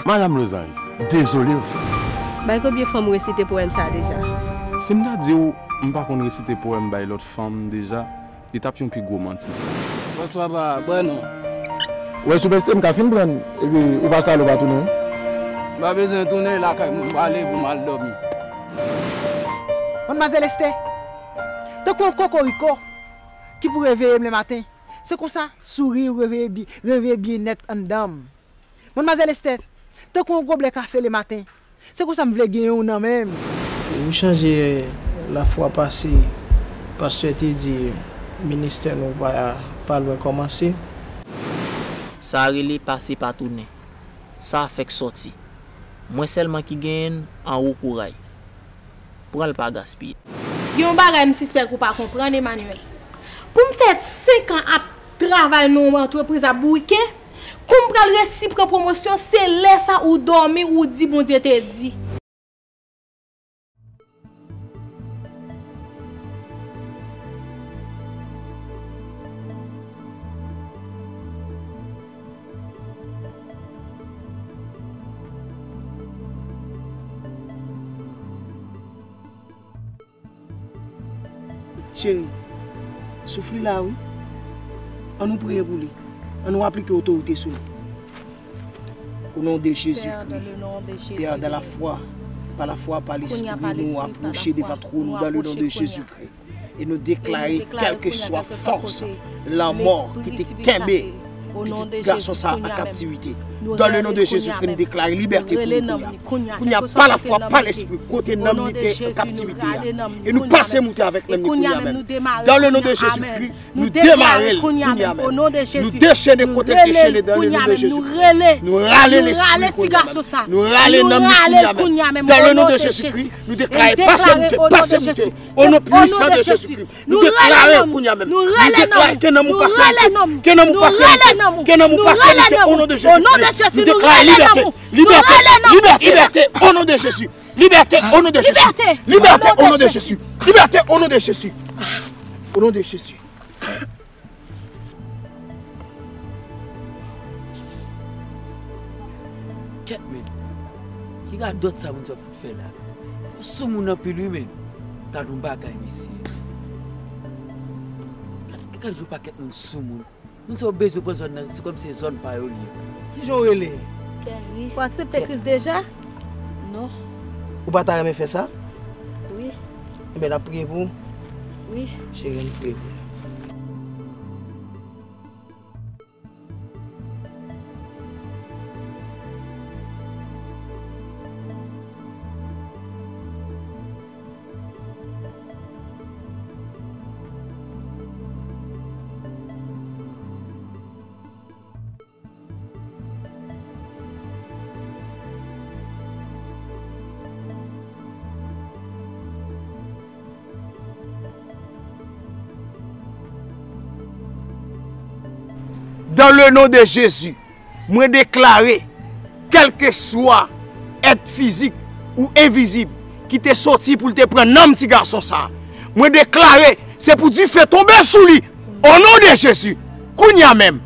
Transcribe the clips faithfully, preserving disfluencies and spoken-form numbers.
Madanm Lozany, dezole w sa. Bay konbyen fanm ou resite powèm sa a deja? Si m ta di w m pa konn resite powèm bay lòt fanm deja, li t ap yon pi gwo manti. Bòs papa, ban nou. Wè, sou bèste m ka fin pran, epi ou pa sale, ou pa tounen. M pa bezwen tounen lakay mwen, m prale pou m al dòmi. Manmwazèl Estè, tankou yon kokoriko ki pou reveye m lè maten, se konsa souri ou reveye bi-, reveye byennèt anndan m. Manmwazèl Estè, tankou yon goblè kafe lè maten, se konsa m vle genyen w nan men m. Ou chanje lafwa pase, pastè te di ministè nou pa, pa lwen kòmanse. Sa rele pase pa tounen. Sa fèk sòti. Mwen sèlman ki genyen l, anwo kouray. Pran l pa gaspiye. Gen yon bagay m sispèk ou pa konprann, Emmanuel. Pou m fè senk an ap travay nan yon antrepriz ap bourike, kou m pral resi pran pwomosyon, se lè sa ou dòmi, ou di Bondye te di. Cheri, souf li la wi. Ann nou priye pou li. Ann nou aplike otorite sou li. Au nom de Jésus-Christ. Père, dans la foi, par la foi, par l'esprit, nou apwoche devan twòn ou dans le nom de Jésus-Christ. E nou deklare, kèlkeswa fòs lanmò ki te kenbe pitit gason sa a an kaptivite, dans le nom de Jésus-Christ, nou deklare libète pou li kounya. Kounya, pa lafwa, pa lespri, kote nanm li te an kaptivite a, e nou pase moute avèk nanm li kounya menm. Dans le nom de Jésus-Christ, nou demare l kounya menm. Nou dechene kote l te chene dans le nom de Jésus-Christ. Nou rale lespri kounya menm. Nou rale nanm li kounya menm. Dans le nom de Jésus-Christ, nou deklare pase moute, pase moute. Au nom puissant de Jésus-Christ. Nou deklare kounya menm. Nou deklare ke nanm ou pase moute. Ke nanm ou pase moute. Ke nanm ou pase moute. Au nom de Jésus-Christ. Nou deklare libète. Libète. Libète. Libète. Au nom de Jésus. Libète. Au nom de Jésus. Libète. Au nom de Jésus. Libète. Au nom de Jésus. Au nom de Jésus. Kèt, men. Ki radòt sa moun sa fout fè la? Ou soumoun anpil wi, men. Gad yon bagay, mesye. Gad, gad yon pakèt moun soumoun. Moun sa yo bezwen pran zòn nan, se kòm se zòn pa yo li ye. Kijan w rele? Kerry. Ou aksepte Kris deja? Non. Ou pa ta renmen fè sa? Wi. Enben, n ap priye pou ou. Wi. Cheri, n ap priye pou ou. Dans le nom de Jésus, mwen deklare, kèlkeswa èt fizik ou envizib ki te soti pou l te pran nanm ti gason sa a, mwen deklare, se pou dife tonbe sou li, au nom de Jésus, kounya menm.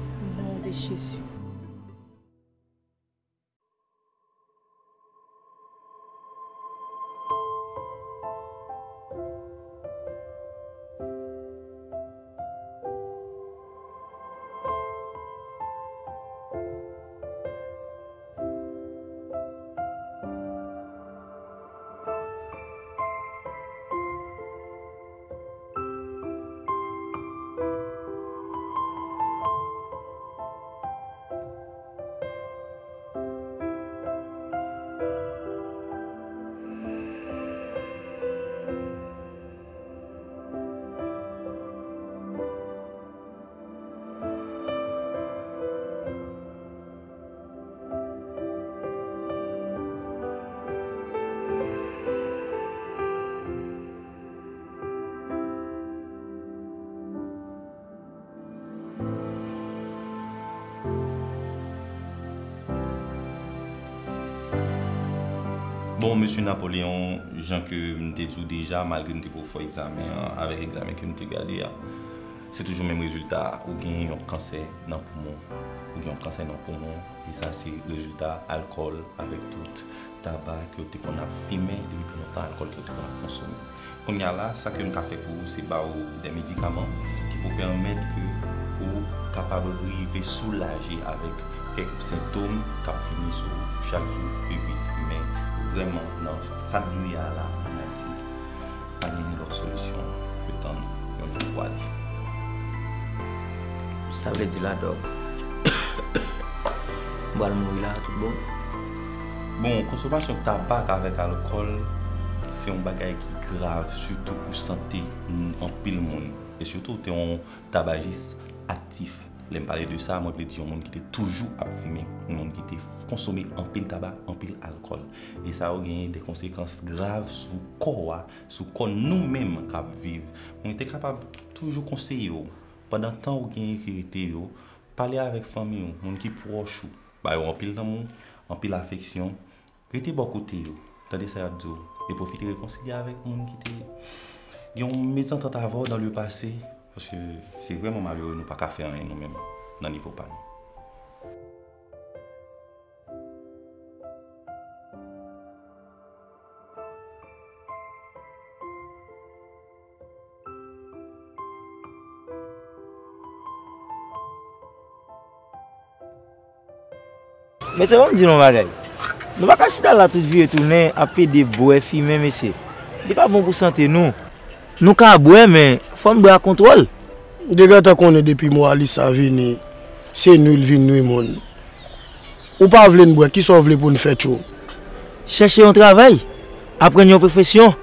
Bon, mesye Napoléon, jan ke m te di w deja, malgre m te fè w fè egzamen an, avèk egzamen ke m te gade a, Se toujou menm rezilta a, ou gen yon kansè nan poumon, ou gen yon kansè nan poumon, e sa se rezilta alkòl avèk tout taba ke yo te konn ap fimen depi byen lontan, alkòl ke yo te konn ap konsome. Kounye a la, sa ke m ka fè pou ou, se ba ou de medikaman ki pou pèmèt ke ou kapab rive soulaje avèk kèk sentòm k ap vini sou ou chak jou pi vit. Men vrèman, nan sa n ye a la, ann Ayiti, pa gen lòt solisyon ke tann yon jou pou ale. Sa vle di la, dòk, m pral mouri la, tout bon? Bon, konsomasyon tabak avèk alkòl, se yon bagay ki grav, sitou pou sante moun, anpil moun. E sitou, ou te yon tabajis aktif. Lè m pale de sa, mwen vle di yon moun ki te toujou ap fimen, yon moun ki te konsome anpil taba, anpil alkòl. E sa yo genyen de konsekans grav sou kò a, sou kò nou menm k ap viv. Mwen te kapab toujou konseye w, pandan tan ou genyen ki rete yo, pale avèk fanmi w, moun ki pwòch ou, ba yo anpil lanmou, anpil afeksyon, rete bò kote yo, tande sa y ap di w, e pwofite rekonsilye avèk moun ki te gen yon mezantant avè w dans le passé, paske se vrèman malere, nou pa ka fè anyen nou menm, nan nivo pa nou. Mesye, ban m di nou yon bagay. Nou pa ka chita la tout vire tounen ap pede bwè, fimen, mesye. Li pa bon pou sante nou. Nou ka bwè, men fò n bwè ak kontwòl. M te gentan konnen depi Moralis sa vini, se nwi l vin nwi moun. Ou pa vle n bwè, kisa w vle pou n fè, tchou? Chèche yon travay, aprann yon pwofesyon,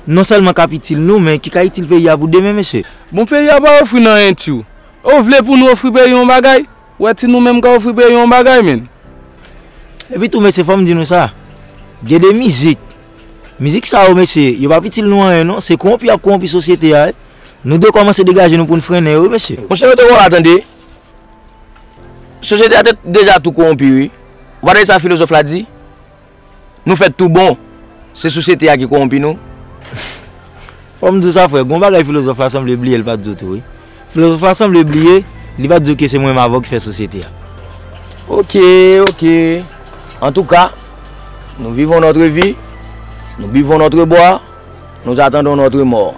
non sèlman k ap itil nou, men ki ka itil peyi a pou demen, mesye. Bon, peyi a pa ofri n anyen, tchou. Ou vle pou nou ofri peyi yon bagay? Ou wè ti nou menm ka ofri peyi yon bagay, menn. Epi tou, mesye, fò m di nou sa. Gen de mizik. Mizik sa yo, mesye, yo p ap itil nou anyen, non. Se kowonpi y ap kowonpi sosyete a, wi. Nou dwe kòmanse degaje nou pou n frennen yo, wi, mesye. Monchè, rete bò la, tande. Sosyete a te deja tou kowonpi, wi. Ou pa tande sa filozòf la di? Nou fèt tou bon. Se sosyete a ki kowonpi nou. Fò m di w sa, frè. Gon bagay filozòf la sanble bliye, li pa t di w tou, wi. Filozòf la sanble bliye, li pa t di w ke se mwen m avè w ki fè sosyete a. Ok, ok. Antouka, nous vivons notre vie, nous buvons notre bois, nous attendons notre mort.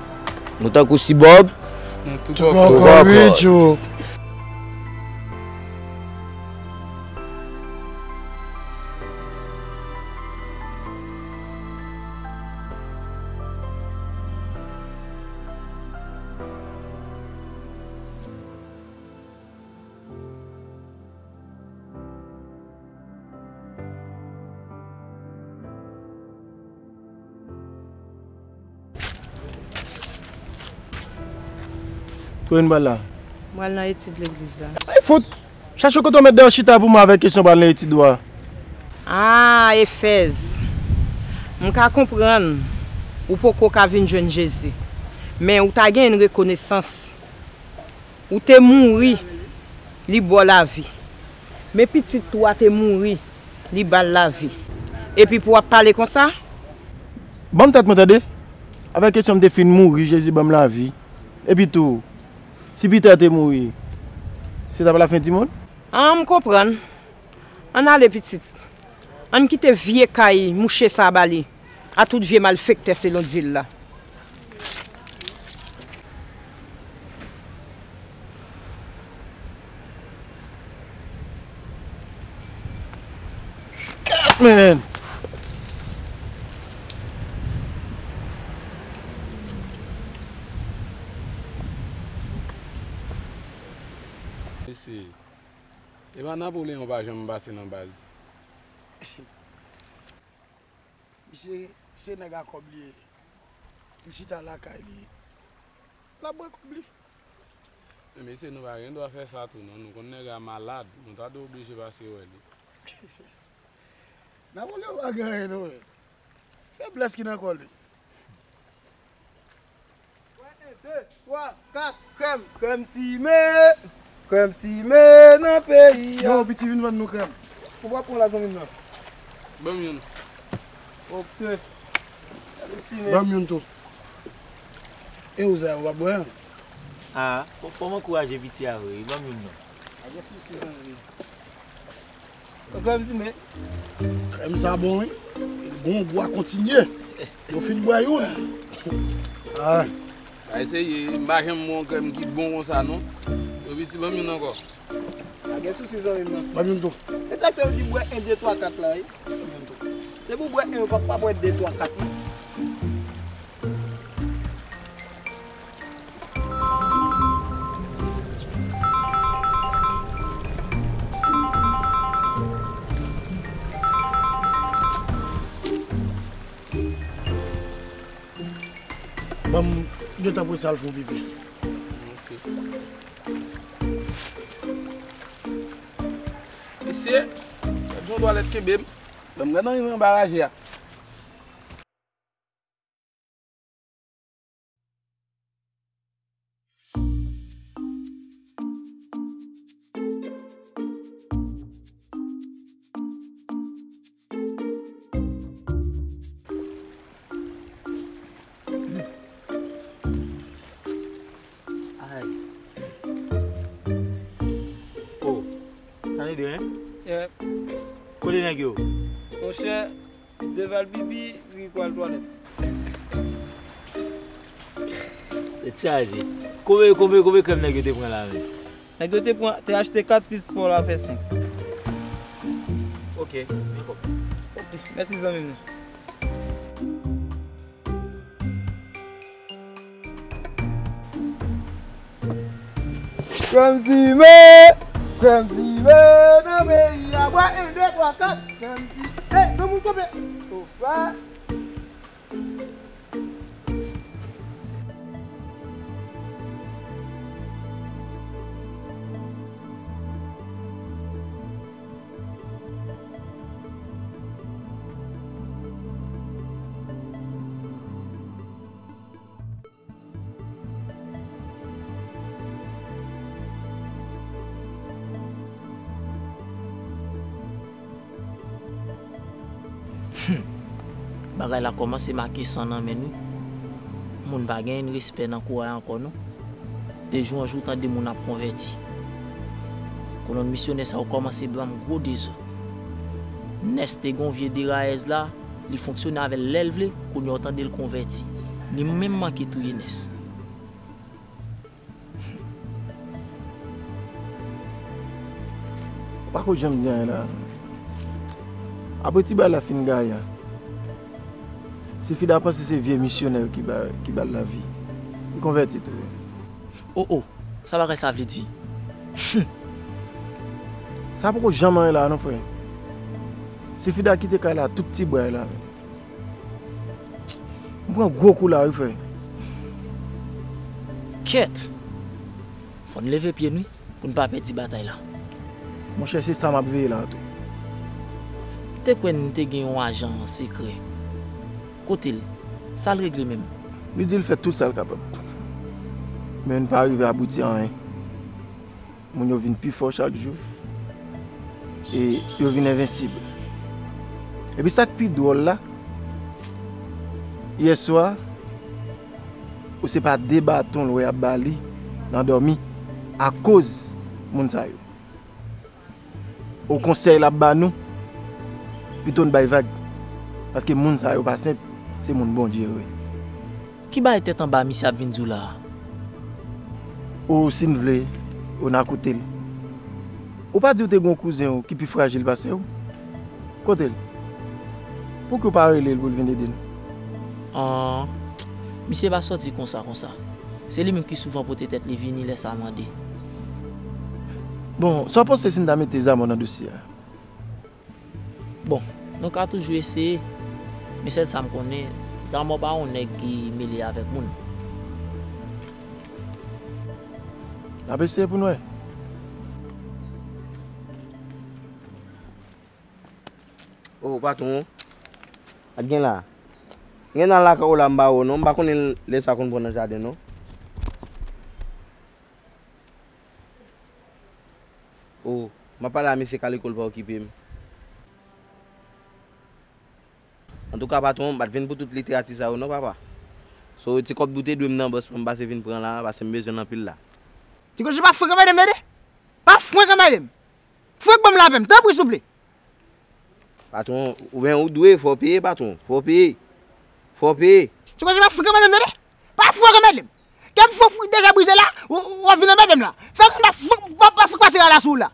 Nou tankou sibòb, nou tou bò kò, wi, tchou. Tounen bal la. Mwen al nan etid legliz la. Ay fout! Chache kote w mèt dèyè chita pou mwen avèk kesyon pral nan etid ou a. Ah, Efèz. M ka konprann ou poko ka vin jwenn Jezi. Men ou ta gen yon rekonesans. Ou te mouri, li ba w lavi. Men pitit ou a te mouri, li ba l lavi. Epi pou w ap pale konsa? Ban m tèt mwen tande. Avèk kesyon m te fin mouri, Jezi ban m lavi. Epi tou, si Pitè te mouri, se t ap lafen di mond? An, m konprann. Ann ale, pitit. Ann kite vye kay mouche sa a ba li. A tout vye malfektè, selon di l la. Kat, men! Mesye, e pa Napoleyon pa janm pase nan baz. Misye, se nèg a kòb li ye. Li chita lakay li. L ap bwè kòb li. Men mesye, nou pa gen dwa fè sa tou non. Nou konn nèg la malad. Nou ta dwe oblije pase wè li. Napoleyon pa gen anyen non, men. Feblès ki nan kò li. Twa, kat, krèm, krèm simen, krèm simen nan peyi a. Yo, piti vin vann nou krèm. Ou pral pran la zanmi m nan. Ban m youn. Ok. Krèm simen. Ban m youn tou. E ou sa, ou pa bwè an? Ah, fò, fò m ankouraje piti a vre wi, ban m youn non. Pa gen sousi, zanmi m. Ou kwè m di men? Krèm sa bon wi. Bon, bwa kontinye. Yo fin bwè youn. Ah. Ay, seye, m pa janm wè yon krèm ki bon konsa non. Yo piti, ban m youn ankò. Pa gen sousi, zanmi m nan. Ban m youn tou. E sa k fè yo di bwè en, de, twa, kat la wi. Ban m youn tou. Depi w bwè en, ou pa, pa bwè de, twa, kat non. Ban m gentan pran sa l fè yon pipi. Ok. Mesye, gad yon twalèt kenbe m. Ban m gad nan yon anba raje a. Ay. Oh, sa nèg yo, hein? Yeah. Kote nèg yo? Monchè, Deval pipi, li pral twalèt. Tèt chaje. Konbyen, konbyen, konbyen krèm nèg yo te pran la menm? Nèg yo te pran, te achte kat plis fò la fè senk. Ok, men kòb. Ok, mèsi zanmi m nan. Krèm simen, krèm simen nan peyi a, bwa en, de, twa, kat, krèm simen. Ey, granmoun kanpe. Opa. Hmm. Bagay la kòmanse make san nan men n wi. Moun pa genyen respè nan kou a ankò non. De jou an jou w tande moun ap konvèti. Kolonn misyonè sa yo kòmanse ban m gwo dezòd. Nès te gen yon vye derayèz la, li fonksyone avè l lè l vle, kounye a w tande l konvèti. Li menm manke touye Nès. Ou pako janm di anyen la. Apre ti bagay la fin gaye a, Silfida panse se vye misyonè yo ki ba, ki ba l lavi. Li konvèti tou wi. O o, sa bagay sa vle di? Sa poko janm anyen la non frè. Silfida kite kay la tout ti bway la. M pran gwo kou la wi frè. Kèt! Fò n leve pye n wi, pou n pa pèdi batay la. Monchè, se sa m ap veye la tou. M te kwè n te gen yon ajan sekrè. Kote l? Sa l regle menm? Li di l fè tout sa l kapab. Men n pa rive abouti a anyen. Moun yo vin pi fò chak jou. E yo vin envensib. Epi sa k pi dwòl la, yè swa, ou se pa de baton l wè y ap ba li nan dòmi akoz moun sa yo. O konsèy l ap ba nou, pito n bay vag. Paske moun sa yo pa senp, se moun Bondye yo ye. Ki bagay tèt anba misye ap vin di w la a? Ou, si n vle, ou n a koute l. Ou pa di w te gen yon kouzen w ki pi frajil pase w? Kote l? Pouki w pa rele l pou l vin ede n? An, misye pa sòti konsa konsa. Se li menm ki souvan pote tèt li vini lè sa mande. Bon, sa w panse si n ta mete Zamò nan dosye a? Bon, nou ka toujou eseye, men sèl sa m konnen, Zamò pa yon nèg ki mele avèk moun. N ap eseye pou n wè. O, patwon, sa k gen la? M gen nan lakay ou la, m ba ou non, m pa konnen lè sa konn pran nan jaden non. O, m ap pale a mesye Kaliko, l pa okipe m. Antouka, patwon, m pa t vin pou tout literati sa yo non, papa. So, ti kòb ou te dwe m nan bòs mwen, m pase vin pran la, paske m bezwen l anpil la. Ti Koche, pa fwenk anmède m, tande? Pa fwenk anmède m. Fwenk ban m lapè m, tanpri, souple. Patwon, oubyen ou dwe, fò w peye, patwon. Fò w peye. Fò w peye. Ti Koche, pa fwenk anmède m, tande? Pa fwenk anmède m. Kè m fò fwi deja brize la, ou, ou, w ap vin anmède m la. Fè m pa fwenk, pa, pa fwenk pase la sou ou la.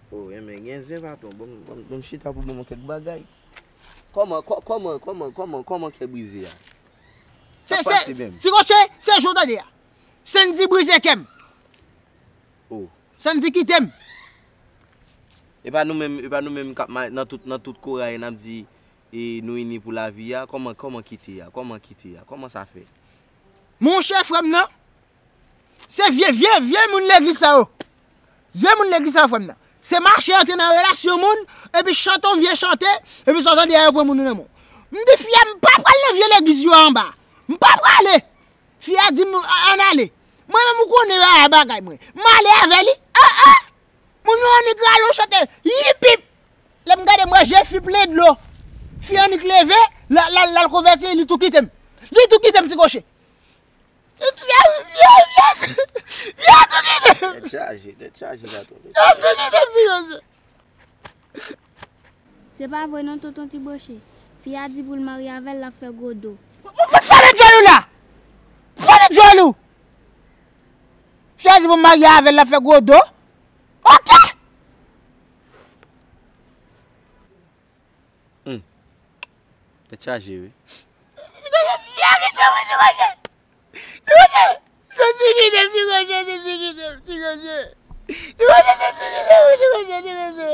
Oh, enben, gen zen, patwon. Bon, bon, bon, chita pou bon kèk bagay. Kòman, kò-, kòman, kòman, kòman, kòman kè brize a? Se, Sa se, pase menm? Ti Koche, se jou tande a. Sandy brize kè m. Oh. Sandy kite m. E pa nou menm, e pa nou menm k ap ma-, nan tout, nan tout koray, n ap di, e, nou ini pou lavi a. Kòman, kòman kite a? Kòman kite a? Kòman sa fè? Monchè, frè m nan, se vye, vye, vye moun legliz sa yo. Vye moun legliz sa yo, frè m nan. Se mache antre nan relasyon moun, epi chante yon vye chante, epi sa w tande a yo pran moun nan men w. M di fi a, m pa pral nan vye legliz yo anba. M pa prale. Fi a di m, "A-, ann ale." Mwen menm, ou konnen a bagay mwen. M ale avè li. Ah, ah! Moun yo annik rale yon chante. Yipip! Lè m gade, m wè je fi plen dlo. Fi annik leve, l al, l al, l al konvèti, li tou kite m. Li tou kite m, Ti Koche. Li tou, li, li, li, li tou kite m. Tèt chaje, tèt chaje, patwon. Li tou kite m, Ti Koche. Se pa vre non, tonton Ti Boche. Fi a di pou l marye avè l, l ap fè gwo do. Fèmen djòl ou la! Fèmen djòl ou! Fi a di pou m marye avè l, l ap fè gwo do. Ok! Hmm. Tèt chaje, wi. Ti Koche, se ti kite m, Ti Koche, se ti kite m, Ti Koche. Ti Koche, se ti kite m, Ti Koche, Ti Koche.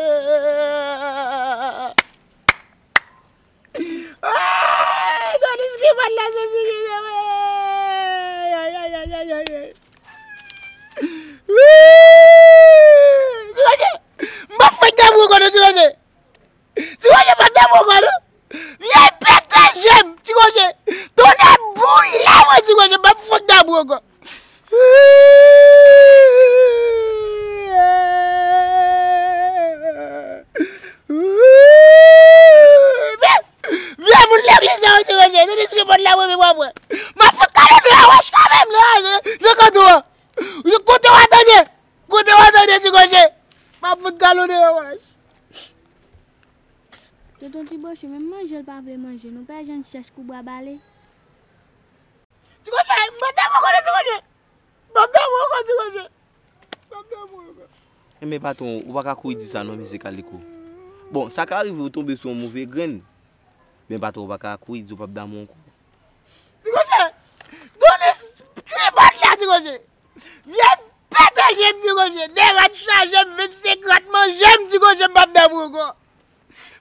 Ah, Donis ki bat la, se ti kite m. Ay, ay, ay, ay, ay, ay. Ti Koche, m pa fèk damou ankò non, Ti Koche. Ti Koche, m pa damou ankò non. Vye pete je m, Ti Koche. Tonnè boule mwen, Ti Koche, m pa fèk damou ankò. Vye moun legliz sa yo, Ti Koche, se diskrimòd la, mwen menm, w ap wè. M ap fout kalonnen nan wòch kanmenm, nan, nan, nan kanton an. Kote w a tande? Kote w a tande, Ti Koche? M ap fout kalonnen nan wòch. Tonton Ti Boche, menm manje l pa vle manje, nou pè jèn chèch kou bwa bale. Ti Koche, m p ap damou ankò non, Ti Koche. M p ap damou ankò, Ti Koche. M p ap damou ankò. Enben, patwon, ou pa ka kouri di sa non, mesye Kaliko. Bon, sa ka rive ou tonbe sou yon move grenn. Men, patwon, ou pa ka kouri di ou p ap damou ankò. Ti Koche, Donis ki bat la, Ti Koche. Vye pete je m, Ti Koche. De rad chaje m, vennsenk rad manje m, Ti Koche, m p ap damou ankò.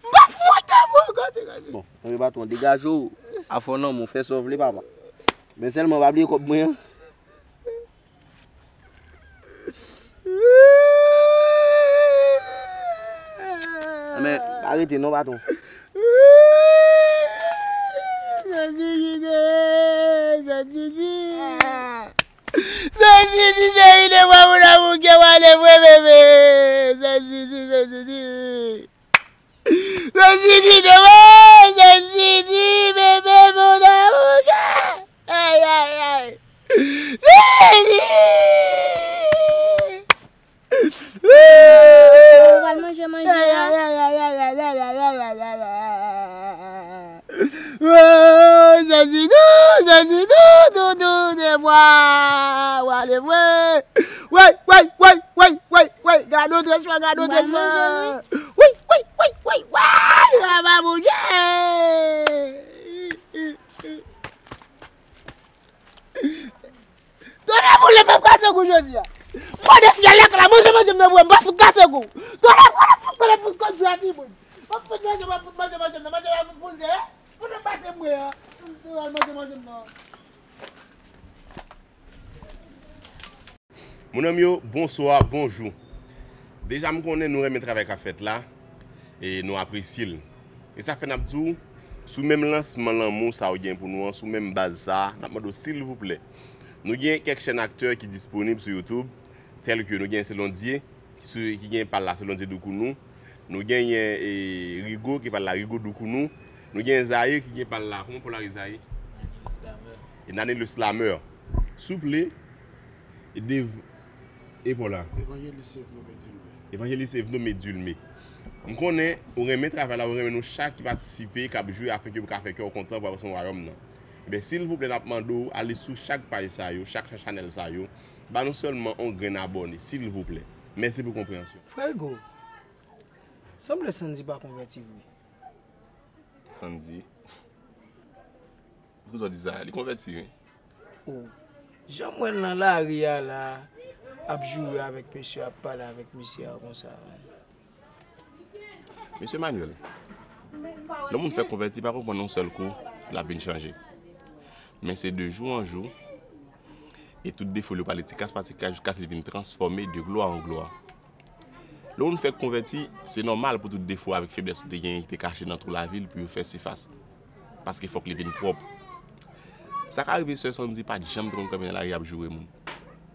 M p ap fout damou ankò, Ti Koche. Bon, enben patwon, degaje w. Afè w nan men w, fè sa w vle, papa. Men sèlman pa bliye kòb mwen an. Men, pa rete non, patwon. Santi kite, Santi di. Santi di, cheri, de mwa moun amou kè w ale vre, bebe. Santi di, Santi di. Santi kite mwen, Santi di, bebe, mon amour. Ay, ay, ay. Santi. Ou pral manje manje a? Ay, ay, ay. Oh, Santi, non, Santi, non, non, non, de mwa. Ou ale vre. Wey, wey, wey, wey, wey, wey. Gade yon tresman, gade yon tresman. Wey, wey, wey, wey, wey. Papa Bondye. Tonnè boule, m ap kase kou jodi a. Mande fi a lèk la, manje manje m nan bouda, m pa fout kase kou. Tonnè boule, fout, tonnè fout, kòt jwe a timoun. M ap fout manje, m ap fout manje manje m nan, manje m ap fout boule, eh. Fout m pase mwen an. M al manje manje m nan. Mon ami yo, bonswa, bonjou. Deja m konnen nou renmen travay k ap fèt la, e nou apresye l. E sa fè n ap di w, sou menm lansman lanmou sa w gen pou nou an, sou menm baz sa a, n ap mande w silvouplè. Nou gen kèk chèn aktè ki disponib sou YouTube, tèlke nou gen Selondye, ki sou, ki gen pa l la Selondye Doukounou. Nou genyen, e, Rigo, ki pa l la Rigo Doukounou. Nou gen Zayi, ki gen pa l la, kòman pou l la, Zayi? Une année le slameur. Souple, dev-, e pou la. Evanjelis Evno Medilme. Evanjelis Evno Medilme. M konnen ou renmen travay la, ou renmen nou chak ki patisipe, k ap jwe, afenke pou ka fè kè w kontan pou avanse nan wayòm nan. Ebyen, silvouplè, n ap mande w ale sou chak paj sa yo, chak chanèl sa yo, ba nou sèlman yon grenn abòne, silvouplè. Mèsi pou konpreyansyon. Frè Hugo, sanble Sandy pa konvèti vre. Sandy. Poukisa w di sa? Li konvèti, wi. O, jan m wè l nan lari a la, ap joure avèk mesye, ap pale avèk mesye a konsa. Mesye Manuel, lè yon moun fèk konvèti, pa konprann yon sèl kou, l ap vin chanje. Men se de jou an jou, e tout defo l yo pale ti kras pa ti kras jiskaske li vin transfòme de glwa an glwa. Lè yon moun fèk konvèti, se nòmal pou tout defo avèk feblès li te genyen ki te kache nan twou lavi l pou yo fè sifas. Paske fòk li vin pwòp. Sa ka rive sè Sandy pa t janm te konn kanpe nan lari ap joure moun.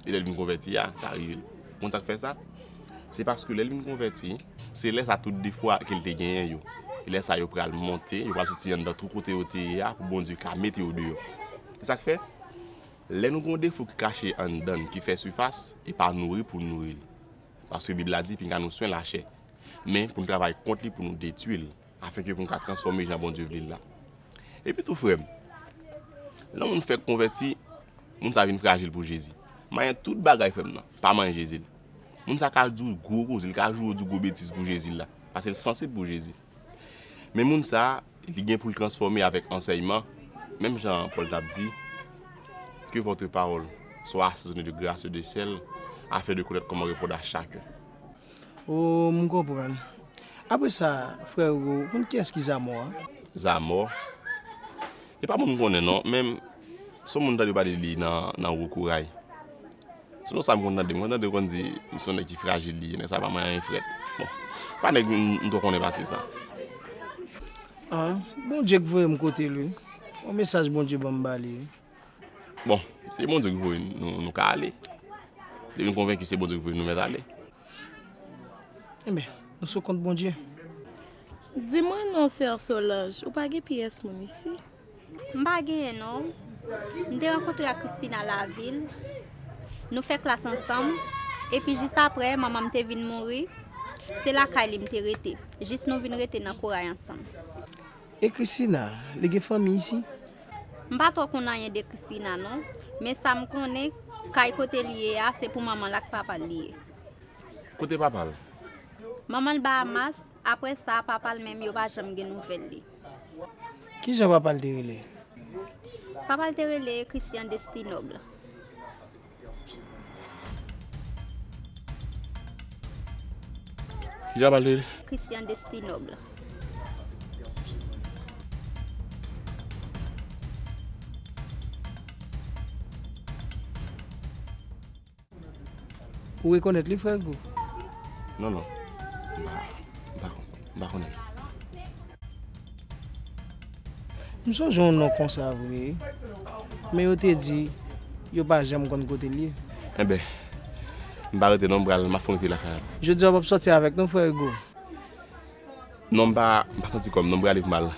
E lè l vin konvèti a, sa rive l. Ou konn sa k fè sa? Se paske lè l vin konvèti, se lè sa tout defo a ke l te genyen yo. E lè sa yo pral monte, yo pral soti anndan twou kote yo te ye a pou Bondye ka mete yo deyò. Se sa k fè, lè nou gen yon defo ki kache anndan n ki fè sifas, e pa nouri pou n nouri l. Paske Bib la di, pinga nou swen lachè. Men pou n travay kont li, pou nou detwi l, afenke pou n ka transfòme jan Bondye vle l la. Epi tou, frè m, lè yon moun fèk konvèti, moun sa vin frajil pou Jezi. Manyen tout bagay, frè m nan, pa manyen Jezi l. Moun sa ka di w gwo koze, li ka joure w di w gwo betiz pou Jezi l la. Paske l sansib pou Jezi. Men moun sa, li gen pou l transfòme avèk ansèyman, menm jan Pòl t ap di, que votre parole soit assaisonnée de grâce et de sel, afin de connaître comment répondre à chacun. O, m konprann. Apre sa, frè Hugo, ou konn kiyès ki Zamò a? Zamò? E pa moun m konnen non, men se yon moun m tande yo pale de li nan, nan Wokouray. Selon sa m konn tande, m konn tande yo konn di, misye se yon nèg ki frajil li ye, nèg sa pa manyen anyen frèt. Bon, pa nèg m, m twò konnen pase sa. An, Bondye k voye m kote l wi. Yon mesaj Bondye ban m ba li wi. Bon, se Bondye ki voye n, nou, nou ka ale. Depi n konvenki se Bondye ki voye n, nou mèt ale. Enben, nou sou kont Bondye. Di mwen non, sè Solange, ou pa gen pyès moun isi? M pa genyen non. M te rankontre ak Christina lavil. Nou fè klas ansanm. Epi jis apre, manman m te vin mouri. Se lakay li m te rete. Jis nou vin rete nan Koray ansanm. E Christina, li gen fanmi isi? M pa twò konn anyen de Christina non. Men sa m konnen, kay kote li ye a, se pou manman l ak papa l li ye. Kote papa l? Manman l Bahamas, apre sa, papa l menm yo pa janm gen nouvèl li. Kijan papa l te rele? Papa l te rele Christian Destinoble. Kijan papa l te rele? Christian Destinoble. Ou rekonèt li, frè Hugo? Non, non. M pa, m pa konn, m pa konnen l. M sonje yon non konsa vre. Men yo te di, yo pa janm konn kote l ye. Enben, m pa rete non, m pral, m ap fè yon rive lakay la. Jodi a w p ap sòti avèk nou, frè Hugo? Non, m pa, m pa santi kò m non, m prale pou m al,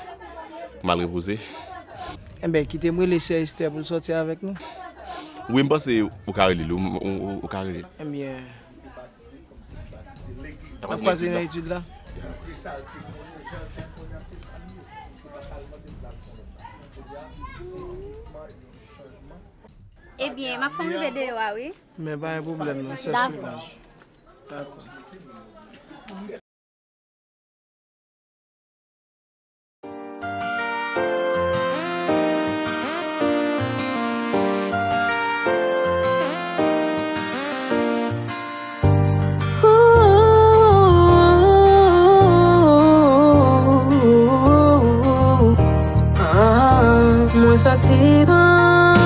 pou m al repoze. Enben, kite m rele sè Esther pou l sòti avèk nou. Wi, m panse ou ka rele l, ou, ou, ou, ou ka rele l. Enben, n ap kwaze nan etid la. Ebyen, m ap fè m rive deyò a, wi. Men pa gen pwoblèm non, sè Solange. Dakò. Mwen santi bon,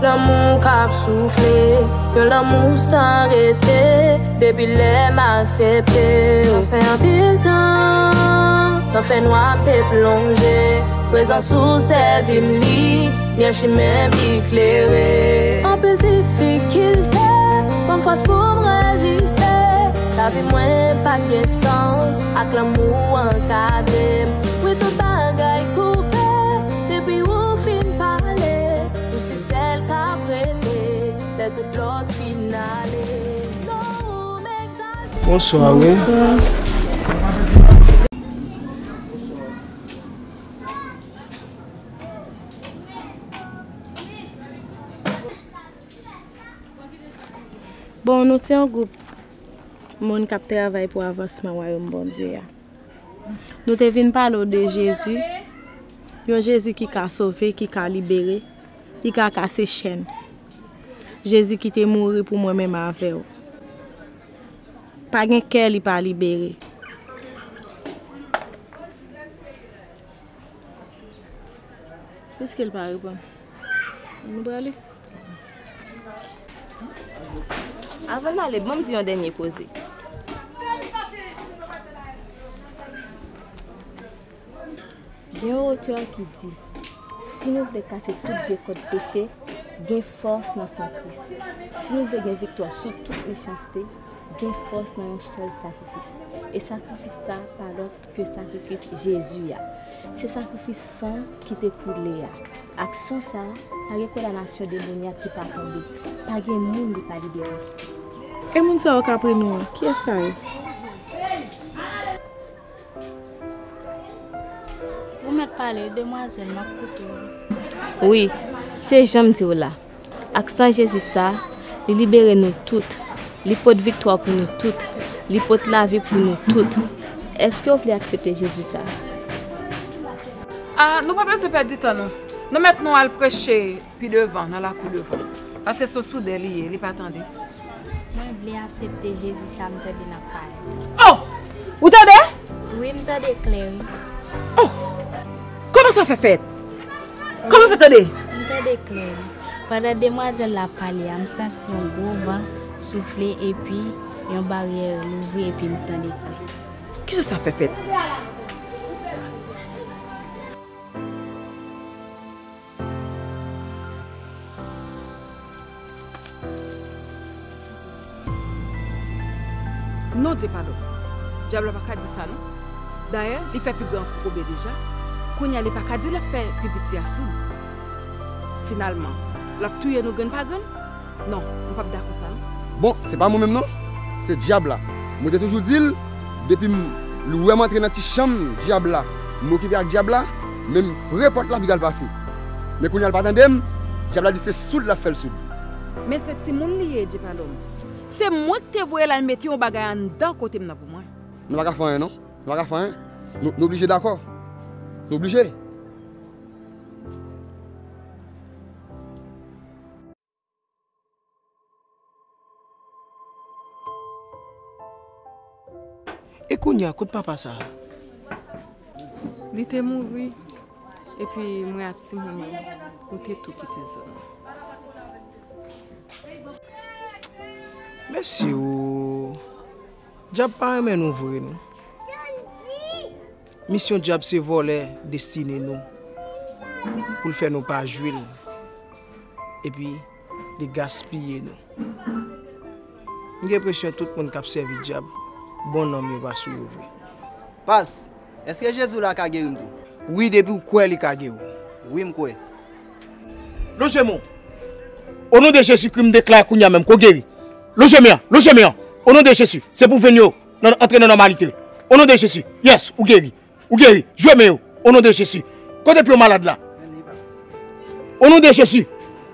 lanmou k ap soufle, yon lanmou san rete, depi lè m aksepte w. Sa fè anpil tan, nan fènwa m te plonje, prezans ou sèvi m li, byen chimen m li klere. Anpil difikilte, ban m fòs pou m reziste, lavi mwen pa t gen sans, ak lanmou w ankadre m. Wi, tout bagay koupe, depi ou fin pale, ou Bonswa, wi. Bonswa. Bon, nou se yon gwoup moun k ap travay pou avansman Wayòm Bondye a. Nou te vin pale w de Jezi, yon Jezi ki ka sove, ki ka libere, li ka kase chèn. Jezi ki te mouri pou mwen menm avè w. Pa gen kè li pa libere. Piske l pa reponn, nou prale. Avan n ale, ban m di yon dènye koze. Gen yon otè ki di, si nou vle kase tout vye kòd peche, gen fòs nan san Kris. Si nou vle gen viktwa sou tout mechanste, gen fòs nan yon sèl sakrifis. E sakrifis sa a pa lòt ke sakrifis Jezi a. Se sakrifis san ki te koule a. Ak san sa a, pa gen kondanasyon demonyak ki pa tonbe. Pa gen moun li pa libere. E moun sa yo k ap ri nou an, kiyès sa ye? Ou mèt pale, demwazèl, m ap koute w. Wi, se jan m di w la. Ak san Jezi sa, li libere nou tout. Li pot viktwa pou nou tout. Li pot lavi pou nou tout. Èske w vle aksepte Jezi sa? Ah, nou pa bezwen pèdi tan, non. Nou mèt nou al preche pi devan, nan lakou devan. Paske se yon soudè li ye, li pa tande. Mwen vle aksepte Jezi sa m tande n ap pale. Oh! Ou tande? Wi, m tande klè, wi. Oh! Kòman sa fè fèt? Kòman fè tande? M tande klè, wi. Pandan demwazèl la ap pale a, m santi yon gwo van soufle epi yon baryè louvri epi m tande klè. Kijan sa fè fèt? Non, Dye padon. Dyab la pa ka di sa, non. Dayè, li fè pi gran koube deja. Kounye a, li pa ka di l ap fè pi piti a soud. Finalman, l ap touye nou grenn pa grenn. Non, m p ap dakò sa, non. Bon, se pa mwen menm, non. Se dyab la. Mwen te toujou di l, depi m, li wè m antre nan ti chanm dyab la, m okipe ak dyab la, men m pre pòt la pou l al pase. Men kounye a, l pa tande m, dyab la di se soud l ap fè l soud. Men se timoun li ye, Dye padon m. Se mwen k te voye l al mete yon bagay anndan kote m nan pou mwen. Nou pa ka fè anyen, non. Nou pa ka fè anyen. Nou, nou oblije dakò. Nou oblije. E kounye a, kot papa sa a? Li te mouri, epi mwen ak timoun yo, nou te tou kite zòn nan. Mesye o, dyab pa renmen nou vre, non. Misyon dyab se vòlè destine nou, pou l fè nou pa jwi l, epi li gaspiye nou. M gen enpresyon tout moun k ap sèvi dyab, bon nanm yo pa sou yo vre. Pas, èske Jezi w la ka geri m tou? Wi, depi w kwè li ka geri w. Wi, m kwè. Lonje men w. O non de Jezikri, m deklare kounye a menm ke w geri. Lonje men an, lonje men an. O non de Jezi, se pou venn yo nan, antre nan nòmalite. O non de Jezi, yes, ou geri. Ou geri. Jwe men yo. O non de Jezi. Kote pye w malad la? O non de Jezi,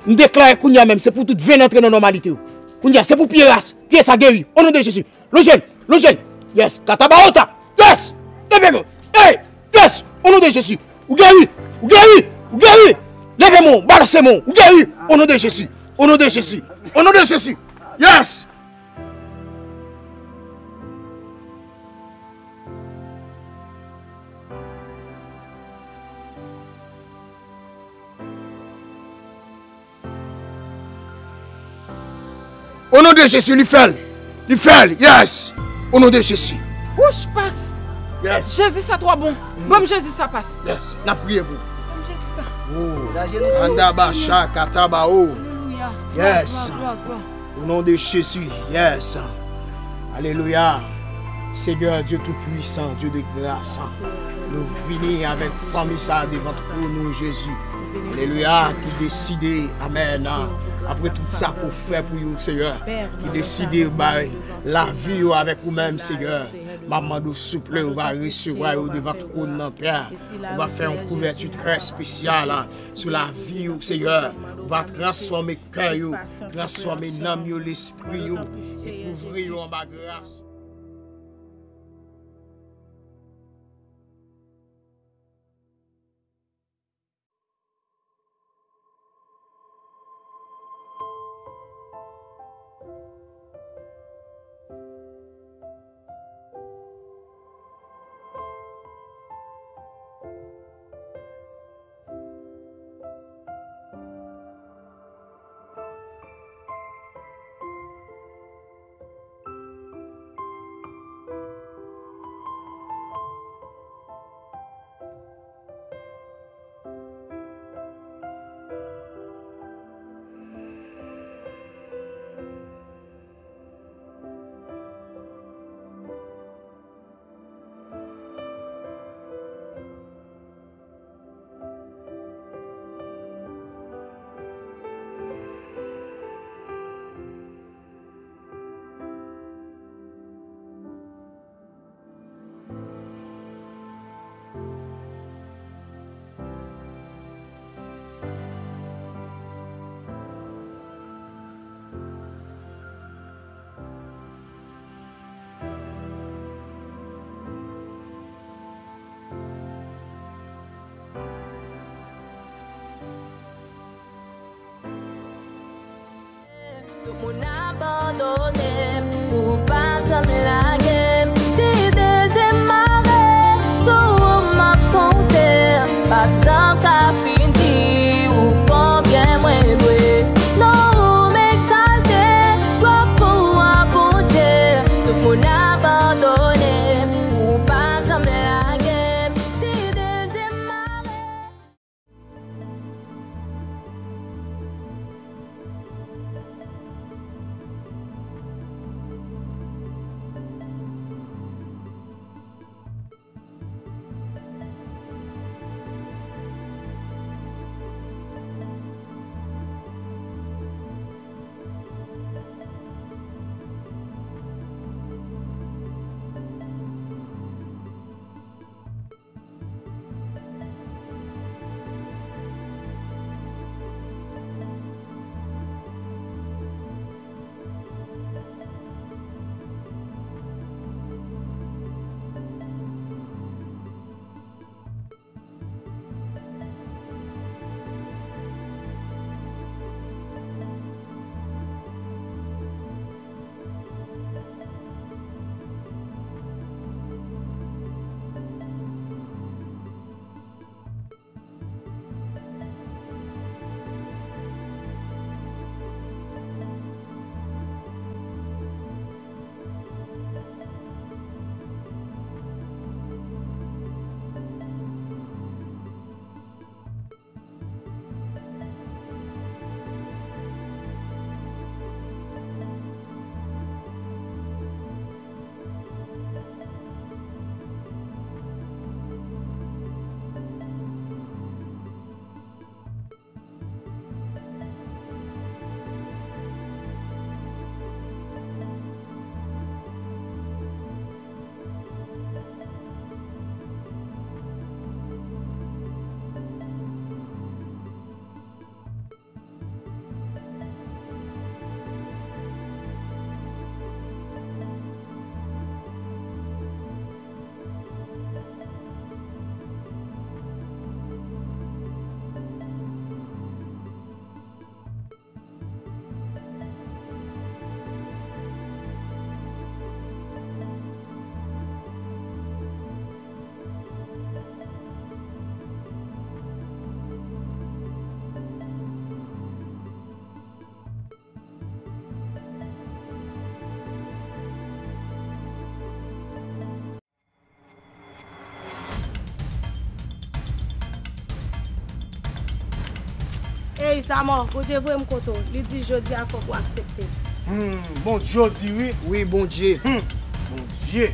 m deklare kounye a menm, se pou tout venn antre nan nòmalite yo. Kounye a, se pou pye a, pye sa geri. O non de Jezi. Lonje l, lonje l. Yes, katabaota. Yes. Leve men w. Hey, yes. O non de Jezi. Ou geri. Ou geri. Ou geri. Leve men w, balanse men w. Ou geri. O non de Jezi. O non de Jezi. O non de Jezi. Yes. O non de Jezi, li fè l. Li fè l. Yes. O non de Jezi. Wouch, pas. Yes. Jezi sa twò bon. Ban m Jezi sa, pas. Yes. N ap priye pou. Ban m Jezi sa. Oh. Anda ba sha kataba o. Alelouya. Yes. Glwa, glwa, glwa, glwa. O non de Jezi, yes. Alelouya. Senyè Dye Toupisan, Dye de gras, nou vini avèk fanmi sa a devan twòn ou, Jezi. Alelouya, ki deside, amèn, apre tout sa ke w fè pou yo, Senyè, ki deside bay lavi yo avèk ou menm, Seyè. M ap mande w, souple, ou va resevwa yo devan twòn nan, Pè. Ou va fè yon kouvèti trè espesyal sou lavi yo, Seyè. Ou va transfòme kè yo, transfòme nanm yo, lespri yo, e kouvri yo anba gras. Tout moun abandone m, ou pa janm lage m. Si dezyèm mare sou ou m ap konte, m p ap janm ka fin di ou konbyen mwen dwe. Non ou m egzalte, twòp pou ou an Bondye. Tout moun abandone m, ou pa janm lage m. Si dezyèm mare. Ey, Samò, Bondye voye m kote w. Li di jodi a fòk ou aksepte. Hmm, Bondye di wi. Wi, Bondye. Hmm, Bondye.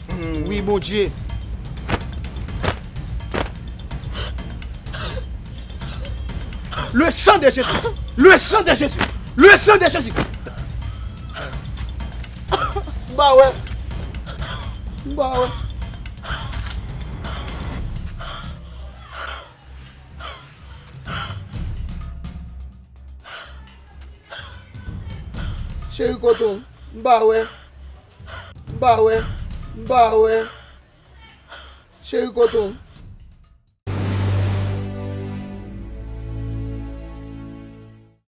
Hmm. Wi, Bondye. Le sang de Jésus. Le sang de Jésus. Le sang de Jésus. M pa wè. M pa wè. Cheri, kote w? M pa wè. M pa wè. M pa wè. Cheri, kote w?